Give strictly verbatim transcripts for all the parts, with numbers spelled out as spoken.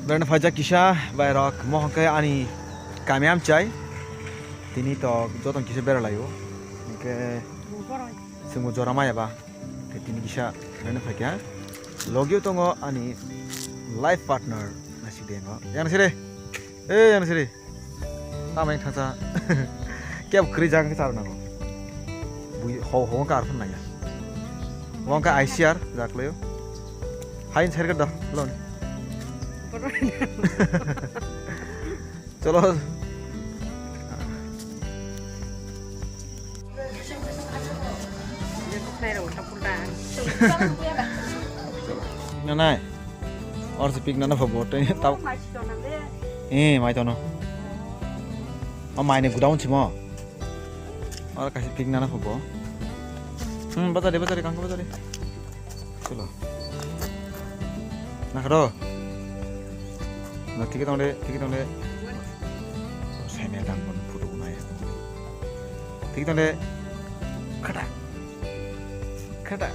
Berani phaijak kisa bai rok mohon khe ani kami amchai. Tini to joto kisa beralaio. Hingke chwngbo jora maya ba. Khe tini kisa berani phaikha. Logio tongo ani life partner nasi dengo. Yang sire. Eh, yang sire. Tamo yang thangsa. Kebo kwrwi jaga khe charo nango. Bui ho ho kar phun naya. Wong ka I C R jaklayo. Hain serga da lon. Cholo. Nanai. Or se pik nana phobo tei tau. Eh, mai tono. O mai ni gudaun simo. Or kaisa pik nana phobo. Hmm, bazari, bazari, kangko bazari. Cholo. Nakharo. Na, tiki tongde, tiki tongde. Sai me dang bon photo nai. Tiki tongde. Khata. Khata.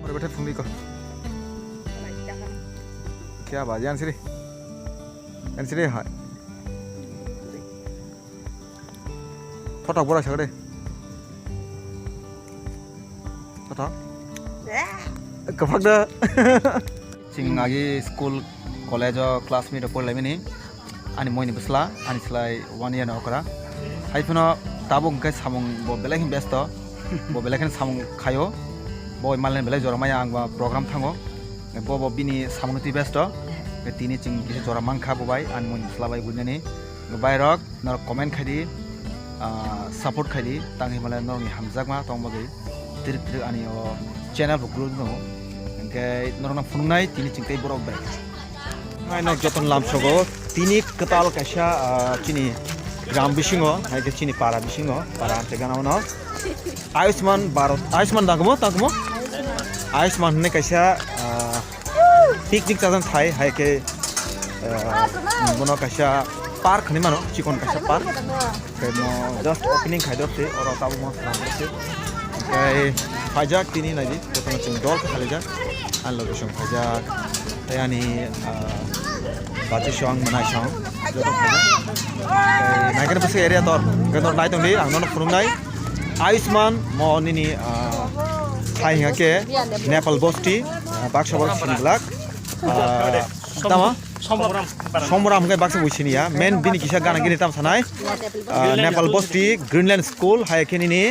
Ore bete phungdi ko. Kya ba, yan siri. Yan siri hai. Thothok bora sagade. Thothok. Kaphak da. Ching agi school, college o classmate rok porlaimani. Ani moini bwsla, ani slai one year ni okra. Hai phano tabuk hwnkhe samung bo belai khe besto. Bo belai khe samung khaio. Bo malni belai jora maya ang ba program thango. Bo bo bini samung twi besto. Tini ching kisa jora mankha bo bai, ani moini bwsla bai buinani. Bai rok. Norok comment khai di, ah, support khai di, tang himale norokni hamjakma tong bagwi tirik tirik ani o channel bo grow no. Hingke norokno phunuknai tini chingtei borok bai. Nai nok joton lamsogo tini kwtal kaisa, ah, chini gram bisingo, hai khe chini para bisingo, para ante gana ono. Ayushman Bharat, Ayushman dangmo, dangmo? Ayushman hinwi kaisa, ah, picnic chajaknai thai, hai khe, ah, bono kaisa park hinwi mano, chikon kaisa park. Khe mo just opening khai dok se, oro tabuk mo swnam dok se. Khe phaijak tini naidi, jotono chwng dol khe khalijak. Ani location phaijak. Tei ani, ah, bachi song, manai song, joto phaijak. Tei naikhe bwswk area tor, hwnkhe nor nai tongdi, ang nono phunuknai. Ayushman mo nini, ah, thai hingkha khe Nepal bosti, ah, baksa borok sini glak. Ah, tamo? Somram. Somram hingkhe baksa bui sini ya. Men bini kisa gana gini tam sanai. Ah, Nepal bosti, Greenland School, hai khe nini,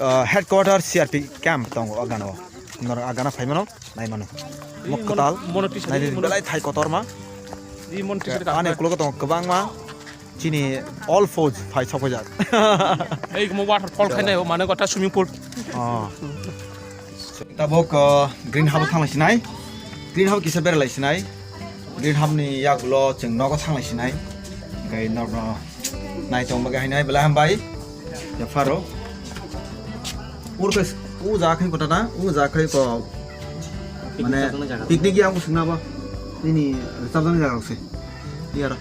ah, headquarter C R P camp tongo o gana o. Norok a gana phai mano, nai mano. Mok kwtal. Mono tisa Nai di, di, mono belai thai kotorma. Di mono tisa di Ani ka- ulo tongo kwbangma. Chini all fauj phai sokojak. Ei, mo waterfall khainai, o mane gota swimming pool. Oh. Tabuk, uh, green house thanglai sinai. Green house kisa beralai sinai. Green house ni yagulo chwng nogo thanglai sinai. Hingkai nokno naitong bagwi hainai belai hambai. Ya pharo. Urkes, u ja khai kota na, u ja khai ko. Mane picnic yang sungna ba. Ini sabjang jaga se. Iya ra.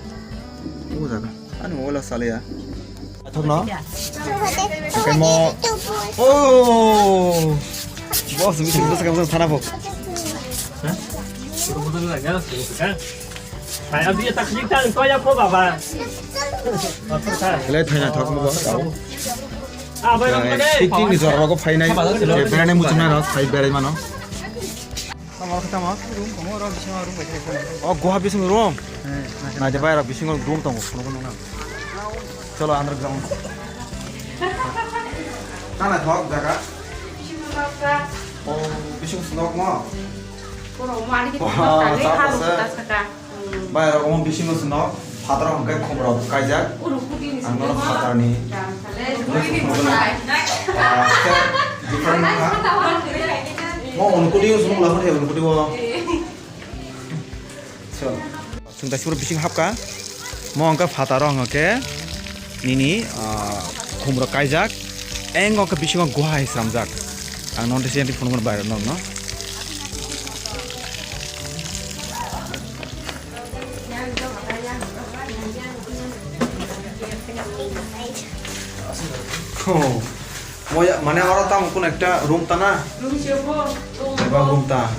U ja. Ani mobile sale ya. Athok no. Oke mo. Oh. Boss, mi thik thana bo. Hah? Saya dia tak cerita kau ya kau baba. Belai thaina thok mo ba. Ah, bai, bai, bai. Picnic ni jora rogo phainai. Berani muchunai rok phai berai mano. Tamo khe tamo? Room tongo, oro bisingo room bai khe tamo. O, guha bisingo room? He, naikhe. Naide bai rok bisingo room tongo, phunukgo nukna. Cholo, underground. Tana thok jaga? O, bisingo swnok mo? Borok mo ani khe. Wah, tamo, tamo, tamo, tamo. Bai rok omo bisingo chwngno phataro hwnkhe khumrok kaijak. Ang nono phatarni. Ah, different wngkha. Mo unukudi o chwng lama khe unukudi o. Chwng da suro bising hapka. Mo hwnkhe phataro hwnkhe. Nini, ah, khumrok kaijak, eng o khe bisingo guha hai swnamjak. Ang nono tei phone number bai rw norokno. Oh. Moya, mane oro tamo kun ekta room ta na? Room se bo, room. Eba room ta.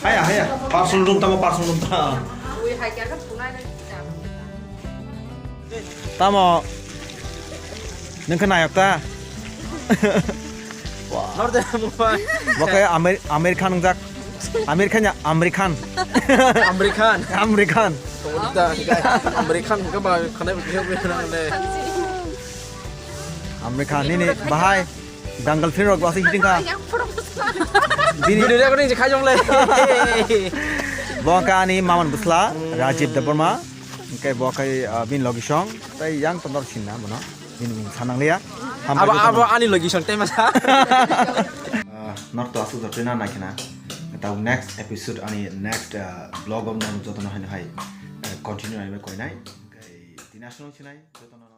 Haya, haya. Personal room tamo, personal room ta. Tamo. Nengke nayok ta. Norde mumbai. Bokai Amir, Amir Khan jak. Amir Khan ya, Amir Khan. Amir Khan. Amir Khan. Amir Khan ke ba khane bi le. Amir Khan nini bahai. Dangal film rok basi hiting ka. Bini video recording je khai jong le. Bo ka ani maman busla, Rajiv Debbarma. Engke bo kai, ah, bin logi song. Tai yang tondor sinna bono. Bini mung sanang liya. Abo, abo ani logi song tai masa. Ah, norok to asuk jotoi na naikhe na. Tau next episode ani next, ah, vlog om nang jotono hai hai, ah, continue ai bai koinai. Engke tini asuk sinai jotono.